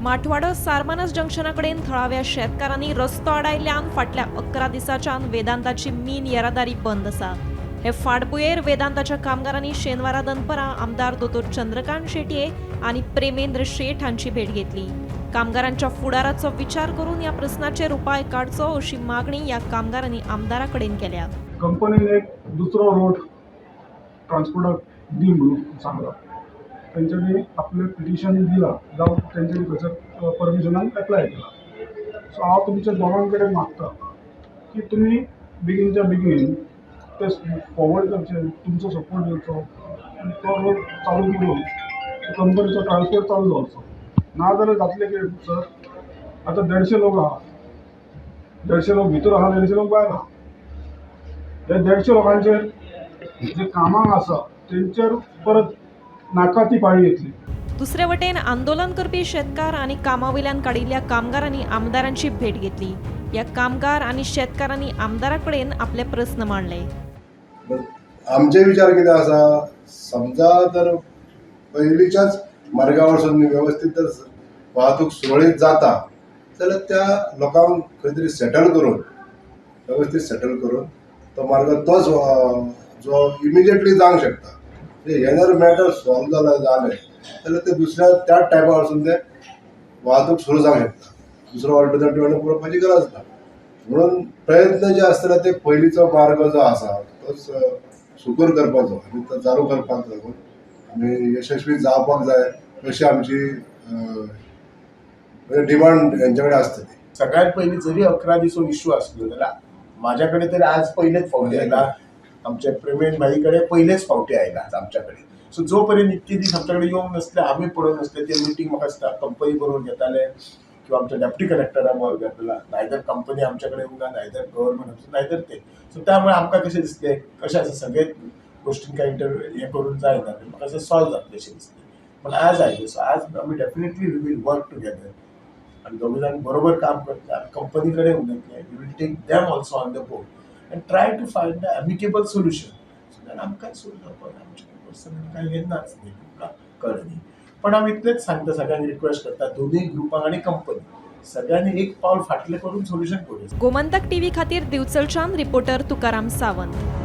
माठवाडो सारमानस जंक्शना कडेन थळाव्या शेतकारांनी रस्तो आडायल्ल्यान फाटल्या 11 दिसांच्यान वेदांताची मीन येरादारी बंद आसा. हे फाटभुंयेर वेदांताच्या कामगारांनी शेनवारा दनपरां आमदार दोतोर चंद्रकांत शेटये आनी प्रेमेंद्र शेट हांची भेट घेतली. कामगारांच्या फुडाराचो विचार करून ह्या प्रस्नाचेर उपाय काडचो अशी मागणी ह्या कामगारांनी आमदारा कडेन केल्या. कंपनीन एक दुसरो रोड ट्रान्सपोर्टाक दी म्हणून सांगला. तेंच्यांनी आपलें पिटिशन दिलां जावं तेंच्यांनी थंयसर परमिशनाक एप्लाय केलां. सो हांव तुमच्या दोगां कडेन मागता की तुमी बेगीनच्या बेगीन ते फॉवर्ड करचे, तुमचो सपोर्ट दिवचो आनी तो रोड चालू करून कंपनीचो ट्रान्सपोर्ट चालू जावचो. ना जाल्यार जातलें कितें सर, आतां 150 लोक आहा, 150 लोक भितर आहा, 150 लोक भायर आहा. हे 150 लोकांचेर जे कामाक आसा तेंचेर परत नाका ती पाळी येतली. दुसरे वटेन आंदोलन करपी शेतकार आनी कामा वयल्यान काडिल्ल्या कामगारांनी आमदारांची भेट घेतली. ह्या कामगार आनी शेतकारांनी आमदारा कडेन आपले प्रस्न मांडले. आमचे विचार कितें आसा, समजा जर पयलींच्याच मार्गा वरसून वेवस्थीत जर वाहतूक सुरळीत जाता जाल्यार त्या लोकांक खंय तरी सेटल करून, वेवस्थीत सेटल करून तो मार्ग तोच जो इमिजिएटली जावंक शकता. म्हणजे हें जर मॅटर सॉल्व जालें जाल्यार ते दुसऱ्या त्याच टायपा वरसून ते वाहतूक सुरू जावंक शकता. दुसरो ऑल्टरनेटीव आनी पळोवपाची गरज ना. म्हणून प्रयत्न जे आसतले ते पयलींचो मार्ग जो आसा तोच सुकूर करपाचो आनी तो चालू करपाक लागून आमी यशस्वी जावपाक जाय अशी आमची डिमांड हेंच्या कडेन आसतली. सगळ्यात पयलीं जरी 11 दीस हो इशू आसलो जाल्यार म्हाज्या कडेन तरी आज पयलेच फावटी आयला. आमच्या प्रेमेन भाई कडेन पयलेच फावटी आयला आज आमच्या कडेन. सो जो पर्यंत इतके दीस आमच्या कडेन येवंक नासले, आमी पळोवंक नासले, ते मिटींग म्हाका दिसता कंपनी बरोबर घेताले किंवा आमच्या डेप्टी कलेक्टरा बरोबर घेतला. नायदर कंपनी आमच्या कडेन येवंक ना, नायदर गव्हर्मेंट, नायदर ते. सो त्यामुळे आमकां कशें दिसलें, कशें आसा सगळेच गोश्टीन काय इंटर हें करून जायना, म्हाका अशें सॉल्व जातलें अशें दिसलें. पण आज आयलें. सो आज आमी definitely we will work together आनी दोगूय जाण बरोबर काम करतले. आमी कंपनी कडेन उलयतले. We will take them also on the board and try to find the amicable solution, so that आमकांय सुरू जावपाक. आमचें पर्सनल कांय हें नाच न्ही, तुमकां कळ्ळें न्ही. पण आमी इतलेंच सांगता, सगळ्यांक रिक्वेस्ट करता, दोनूय ग्रुपांक आनी कंपनी, सगळ्यांनी एक पावल फाटलें करून सोल्युशन करूया. गोमंतक टीव्ही खातीर दिवचलच्यान रिपोर्टर तुकाराम सावंत.